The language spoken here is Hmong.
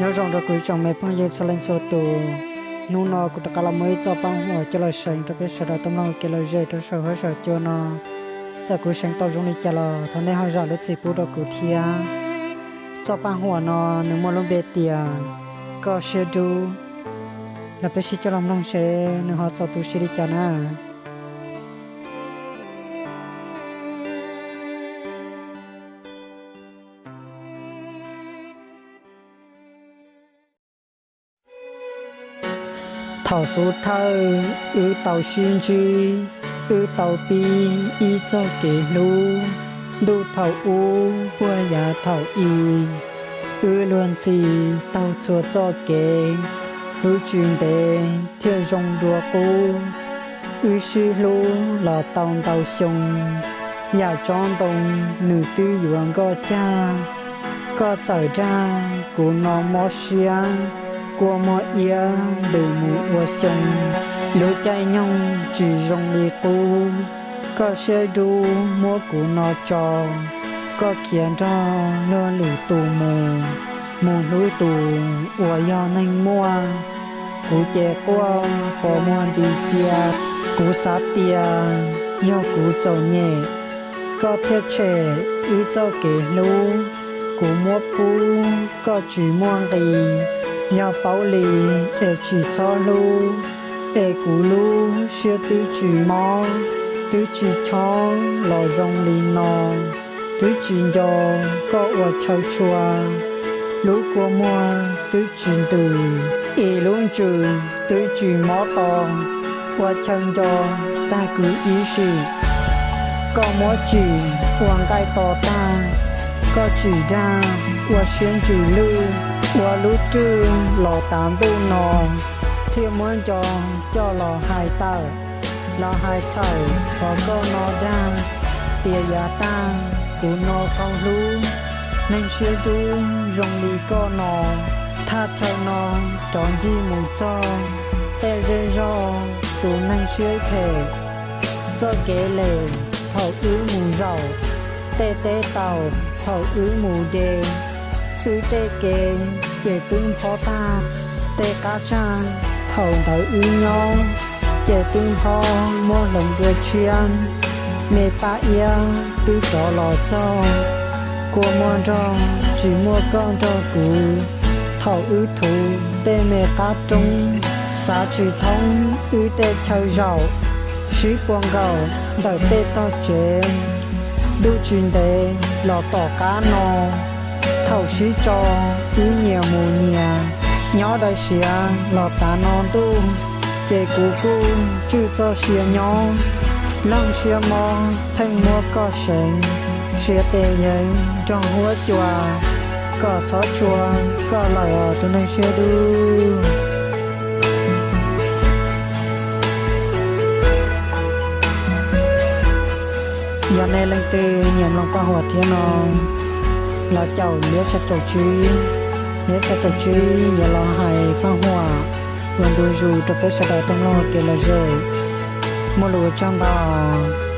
Nyob zoo rau kuv ib tsoom me phooj ywg txhua leej txhua tus. Hnub no kuv rov qab los muaj ib txoj paj huam coj los seev rau peb sawv daws tau mloog ua kev lom zem rau saum huab saum cua no. Txawm kuv seev tau zoo li cas los thov nej ho zam lub txim pub rau kuv thiab. Txoj paj huam no nws muaj lub npe tias Koj Siab Dub. Los peb sib coj los mloog seb nws ho txaus tu siab li cas na. Thaum xub thawj wb tau sib ntsib, wb tau pib ib txoj kev hlub. Ntuj thaum ub puag yav thaum i, wb luag ntxhi taug txhua txoj kev, hlub tsis ntev thiaj zoo dua qub. Wb sib hlub los tau ntau xyoo, yam tsob ntoo nws twb yuav nkoj cag. Koj txawm dag kuv no mob siab, kua muag iab ntws mus ua xyoo. Lub caij nyoog tsis zoo li qub, koj siab dub muab kuv no tso. Koj khiav nrog luag lwm tus mus, mus hlub tus uas yog neeg muaj. Kuv ces quaj qhov muag nti cia, kuv xav tias yog kuv txom nyem, koj thiaj tshem wb txoj kev hlub. Kuv muab pub koj tsis muaj nqis, yog paub li es tsis txhob hlub. Es kuv lub siab twb tsis mob, twb tsis chob los zoo li no, twb tsis nco koj ua chaw tshua. Lub kua muag twb tsis ntws, es lub ntsws twb tsis mob to, ua chaw nco tag kwv ib sim. Koj muab tsim ua nqaij to tag, koj tsim dag ua siab ntsws lwj, ua lub rwj los tav ntuj no, thiaj muab nco coj los hais tawm, los hais txhawm qhov koj no dag, tias yav tag kuv no qaug hlub. Neeg siab dub zoo li koj no, thaj chaw no rov ncig mus txog tej zej zog, tus neeg siab phem txoj kev lem thaum wb mus zaum, tej teb taus thaum wb mus de. Wb tej kev ces twb nphob tag, tej qab tsag thaum ntawd wb nyob ces twb nphob muab hloov dua tshiab. Me paj iab twb rov los txog, kua muag nrog tsis muaj koj nrog kuv. Thaum wb thuv tej me qab roob, xav tsis thoob wb tej chaw zaum, sib puag nkaum ntawm tej tog tsev. Ntuj tsis ntev los tom qab no, thaum sib tso wb nyias mus nyias, nyob daws siav los tav no ntuj, ces kuv kuj tswj txoj sia nyob. Loog siab mob pheej muab koj seev, siav tes yeev nrog huab cua, kom txhob tshua koj lawm os tus neeg siab dub. Yog nej leej twg nyiam mloog paj huam thiab no, los caum liab txhais caum tsib, liab txhais caum tsib yuav los hais paj huam ua ntu zus rau peb sawv daws tau mloog ua kev lom zem. Muaj lus ua tsaug ntau.